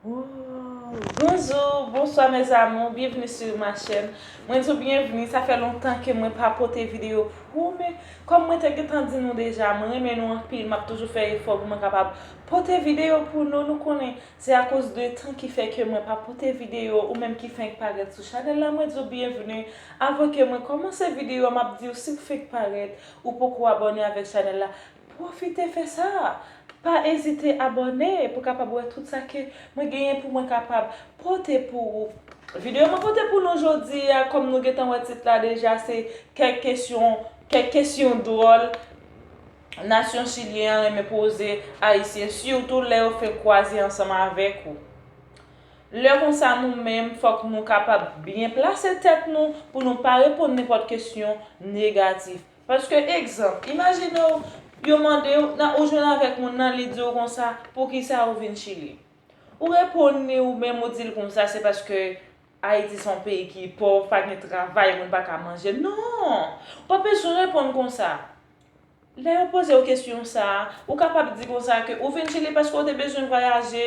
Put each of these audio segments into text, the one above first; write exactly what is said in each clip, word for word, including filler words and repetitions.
Oh, bonjour, bonsoir mes amours, bienvenue sur ma chaîne. Mwen di w byenvini, sa fè lontan ke mwen pa pote videyo pou ou, men kòm mwen te gentan di nou deja, mwen renmen nou anpil, m ap toujou fè efò pou mwen kapab pote videyo pou nou. Nou konnen se akoz de tan ki fè ke mwen pa pote videyo ou menm ki fenk parèt sou chanèl la, mwen di w byenvini. Avan ke mwen kòmanse videyo a, m ap di w si w fenk parèt, ou poko abòne avèk chanèl la, pwofite fè sa. Pa ezite abòne pou kapab wè tout sa ke mwen genyen pou mwen kapab pote pou ou. Videyo mwen pote pou nou jodi a, kòm nou gentan wè tit la deja, se kèk kesyon, kèk kesyon dwòl nasyon chilyen an renmen poze Ayisyen, sitou lè yo fenk kwaze ansanm avèk ou. Lè konsa, nou menm, fòk nou kapab byen plase tèt nou pou nou pa reponn nenpòt kesyon negatif. Paske, egzanp, imajine w, yo mande w, nan, ou jwenn avèk moun nan, li di w konsa, poukisa ou vin Chili? Ou reponn li, ou menm ou di l konsa, se paske Ayiti se yon peyi ki pòv, pa gen travay, moun pa ka manje. Non! Ou pa bezwen reponn konsa. Lè yo poze w kesyon sa a, ou kapab di konsa ke ou vin Chili paske w te bezwen vwayaje.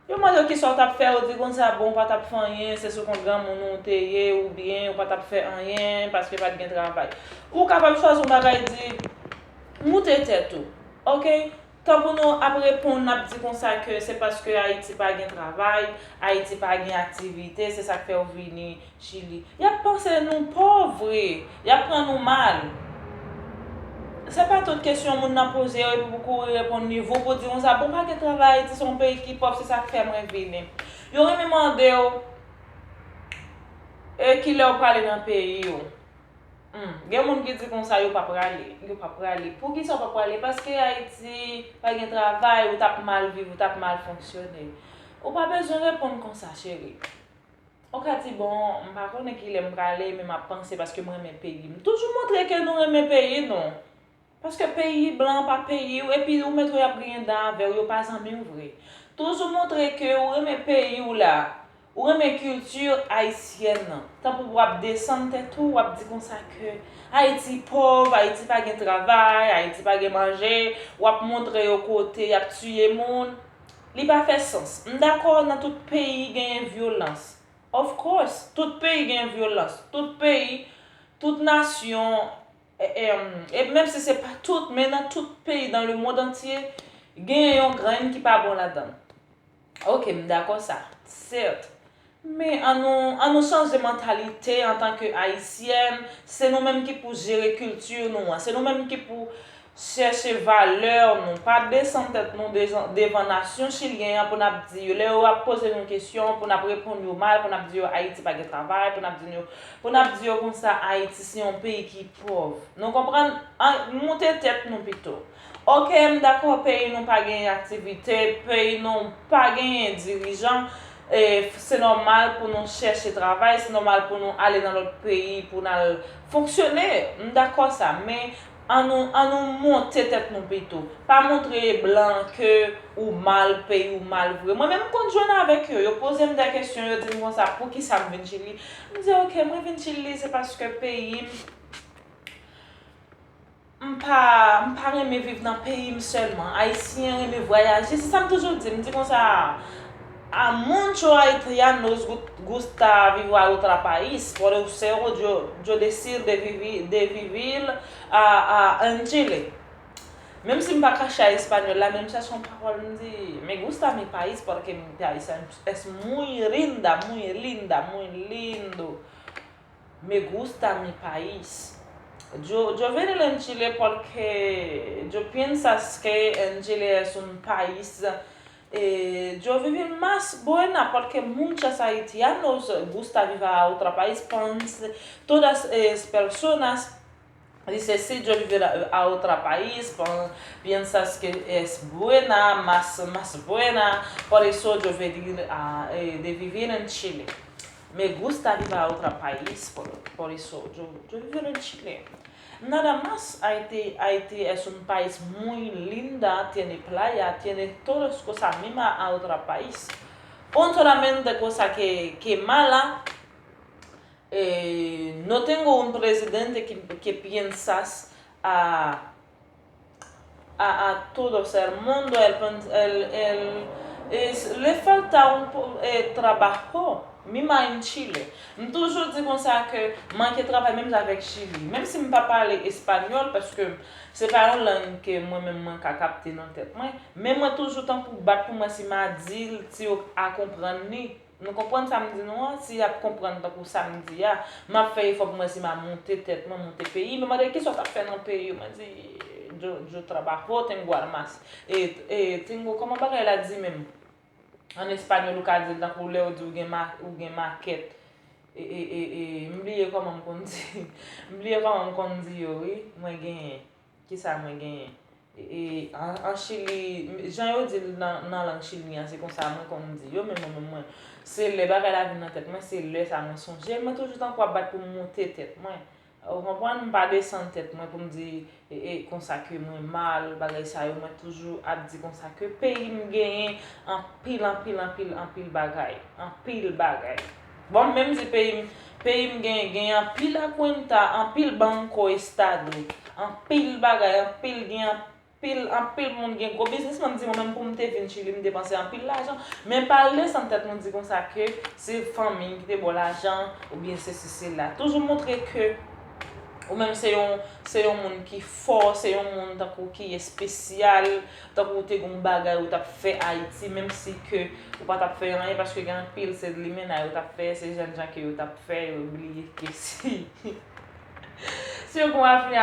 Yo mande w kisa w t ap fè, ou di konsa, bon, ou pa t ap fè anyen, se sou kont granmoun ou te ye, oubyen ou pa t ap fè anyen paske pa t gen travay. Ou kapab chwazi yon bagay, di, moute tèt ou, oke? Tan pou nou ap reponn, n ap di konsa ke se paske Ayiti pa gen travay, Ayiti pa gen aktivite, se sa k fè w vini Chili. Y ap panse nou pòv vre, y ap pran nou mal. Se pa tout kesyon moun nan poze yo epi pou kouri reponn li, vou pou di konsa, bon, pa gen travay, Ayiti se yon peyi ki pòv, se sa k fè mwen vini. Yo renmen mande w, e kilè w prale nan peyi w? Hmm, gen moun ki di konsa yo pa prale, yo pa prale. Poukisa w pa prale? Paske Ayiti pa gen travay, ou t ap mal viv, ou t ap mal fonksyone. Ou pa bezwen reponn konsa, cheri. Ou ka di, bon, m pa konnen kilè m prale, men m ap panse paske m renmen peyi m. Toujou montre ke nou renmen peyi nou. Paske peyi blan pa peyi w, epi ou mèt wè y ap griyen dan avè w, yo pa zanmi w vre. Toujou montre ke ou renmen peyi w la, ou renmen kilti ayisyèn nan. Tanpri w ap desann tèt ou, w ap di konsa ke Ayiti pòv, Ayiti pa gen travay, Ayiti pa gen manje, w ap montre yo kote y ap tiye moun. Li pa fè sans. M dakò nan tout peyi genyen vyolans. Of course, tout peyi gen vyolans. Tout peyi, tout nasyon, e, e, e menm si se pa tout, men nan tout peyi dans le monde entier, genyen yon grenn ki pa bon ladan l. Oke, m dakò sa, sèt. Men an nou, an nou chanje mantalite antanke Ayisyèn, se nou menm ki pou jere kilti nou an, se nou menm ki pou chèche valè nou, pa desann tèt nou dejan, devan nasyon chilyen an pou n ap di yo, lè yo ap poze nou kesyon, pou n ap reponn yo mal, pou n ap di yo Ayiti pa gen travay, pou n ap di yo, pou n ap di yo konsa Ayiti se yon peyi ki pòv. Nou konprann? An, moute tèt nou pito. Oke, m dakò, peyi nou pa gen aktivite, peyi nou pa genyen dirijan, e, se nòmal pou nou chèche travay, se nòmal pou nou ale nan lòt peyi pou n al fonksyone. M dakò sa, men an nou, an nou monte tèt nou pito. Pa montre blan ke ou mal, peyi w mal vre. Mwen menm m konn jwenn avèk yo, yo poze m de kesyon, yo di m konsa, poukisa m vin Chili? M di, oke, mwen vin Chili, se paske peyi m, m pa, m pa renmen viv nan peyi m sèlman. Ayisyen renmen vwayaje, se sa m toujou di. M di konsa, a muchos haitianos gu-, gusta vivir a otro país, por eso yo, yo decidí de vivir, de vivir a, a, en Chile. Menm si m pa ka chè espanyòl la, men m chèche yon pawòl, m di, me gusta mi país porque mi país es muy linda, muy linda, muy lindo. Me gusta mi país. Yo, yo venir en Chile porque yo piensas que en Chile es un país, eh, yo vivir más buena, porque muchos haitianos gusta vivir a otro país, pues todas, eh, personas dice, si yo vivir a, a otro país, pues piensas que es buena, más, más buena, por eso yo venir a, eh, de vivir en Chile. Me gusta vivir a otro país, por, por eso yo, yo vivir en Chile. Nada más, Haití, Haití es un país muy linda, tiene playa, tiene todas cosas mismas a otro país. Un solamente cosa que, que mala, eh, no tengo un presidente que, que piensas a, a, a todo el mundo, él, pens- él, él, Eh, le falta un po- eh, trabajo, mi ma en Chile. M toujou di konsa ke manke travay menm jan avèk Chili. Menm si m pa pale espanyòl, paske se pa yon lang ke mwen menm mwen ka kapte nan tèt mwen, men mwen toujou tankou bat pou mwen si m a di l, si yo a konprann li. Nou konprann sa m di nou an? Si y ap konprann tankou sa m di a, m ap fè efò pou mwen si m a monte tèt mwen, monte peyi. Men mande kisa w t ap fè nan peyi w? Mwen di, yo, yo trabajo, tengo armas. E, e, tengo, kòman bagay la di menm? An espanyòl, ou ka di l tankou lè ou di ou gen ma, ou gen makèt. E, e, e, e, m bliye kòman m konn di, m bliye kòman m konn di yo, wi. Mwen genyen. Kisa mwen genyen? E, e, an, an Chili, jan yo di l nan, nan lang chilyen an, se konsa mwen konn di yo, men mwen menm mwen, se lè bagay la vin nan tèt mwen, se lè sa mwen sonje l. Mwen toujou tankou ap bat pou m monte tèt mwen. Ou konprann? M pa desann tèt mwen pou m di, e, e, konsa ke mwen mal, bagay sa yo, mwen toujou ap di konsa ke peyi m genyen anpil, anpil, anpil, anpil bagay. Anpil bagay. Bon, menm si peyi m, peyi m gen, gen anpil akwenta, anpil Banco Estado, anpil bagay, anpil gen anpil, anpil moun gen gwo biznis. Mwen m di mwen menm pou m te vin Chili, m depanse anpil lajan. Men pa l desann tèt nou di konsa ke se fanmi m ki te ba w lajan, oubyen sesi, sela. Toujou montre ke ou menm se yon, se yon moun ki fò, se yon moun tankou ki espesyal, tankou ou te gen yon bagay ou t ap fè Ayiti, menm si ke ou pa t ap fè anyen, paske gen anpil se limenay yo t ap fè, se jèn jan ke yo t ap fè, yo bliye ke si, si yo gen yon avni